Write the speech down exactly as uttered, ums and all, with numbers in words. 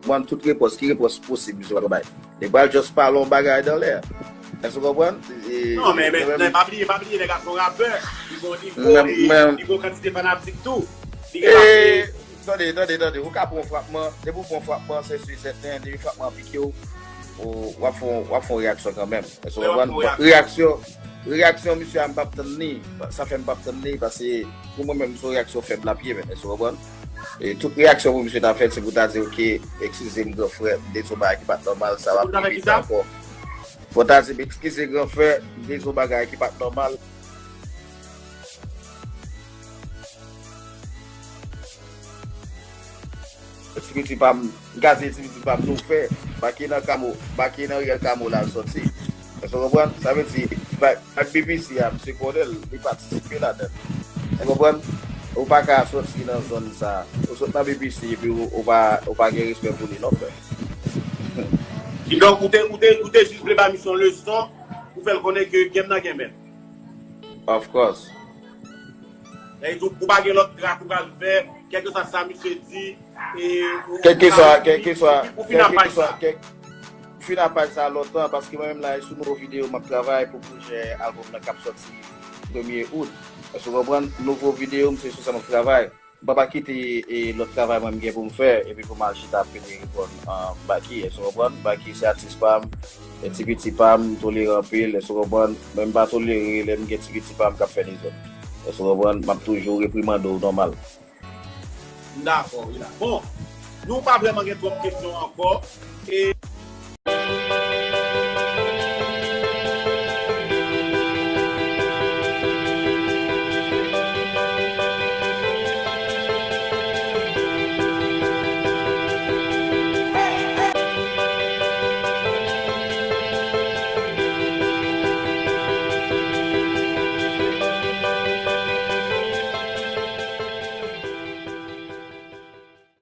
konprann tout repons, ki repons posib misye pral bay. Li pral just pale yon bagay dan lè. Èske w konprann? E, Non, men, men, men pa bliye, pa bliye, nèg la se yon rapè. Li gon nivo, li, li gon kantite fanatik tou. Li gen E, tande, tande, tande. Ou ka pran frapman. Depi w pran frapman, se si sèten. Depi frapman pike w, w ap fè w ap fè yon reyaksyon kanmenm. Èske w konprann? Reyaksyon, reyaksyon misye a, m p ap tann li. Sa fè m p ap tann li, paske pou mwen menm, se yon reyaksyon fèb l ap ye, men. Èske w konprann? E tout reyaksyon pou misye ta fèt, se pou ta di, oke, eskize m, gran frè, m te di yon bagay ki pa t nòmal, sa p ap repete ankò. Fò ta di m, eskize, gran frè, m te di yon bagay ki pa t nòmal. Ti piti pa m, m ka di ti piti pa m, nou fè, bake nan kamo, bake nan ryèl kamo la l sòti. Èske w konprann? Sa vle di, vibe, vibe B B C a, misye konnen l, li patisipe ladan l. Èske w konprann? Ou pa ka sòti nan zòn sa. Ou sot nan B B C epi ou, ou pa, ou pa gen respè pou li, non, frè. Kidonk, ou te, ou te, ou te jis vle ba misye yon leson pou fè l konnen ke game nan game. Of course. Sa vle di, ou pa gen lòt trak ou pral fè, kèlkeswa sa misye di, e ou, Kèlkeswa, ou, kèlkeswa, ou fin apaj kèlkeswa, sa. kèk, fin apaj sa lontan, paske mwen menm la, e sou nouvo videyo m ap travay pou pwojè albòm nan k ap sòti premye out. Èske w konprann? Nouvo videyo m, se sou sa m ap travay. M pa pa kite e, lòt travay mwen m gen pou m fè, epi pou m al chita ap rete reponn an Baky. Èske w konprann? Baky se atis pa m, e ti piti pa m, m tolere anpil, èske w konprann? Men m pa tolere lè m gen ti piti pa m k ap fè dezòd. Èske w konprann? M ap toujou reprimande w nòmal. M dakò, wi la. Bon, nou pa vrèman gen twòp kesyon ankò. E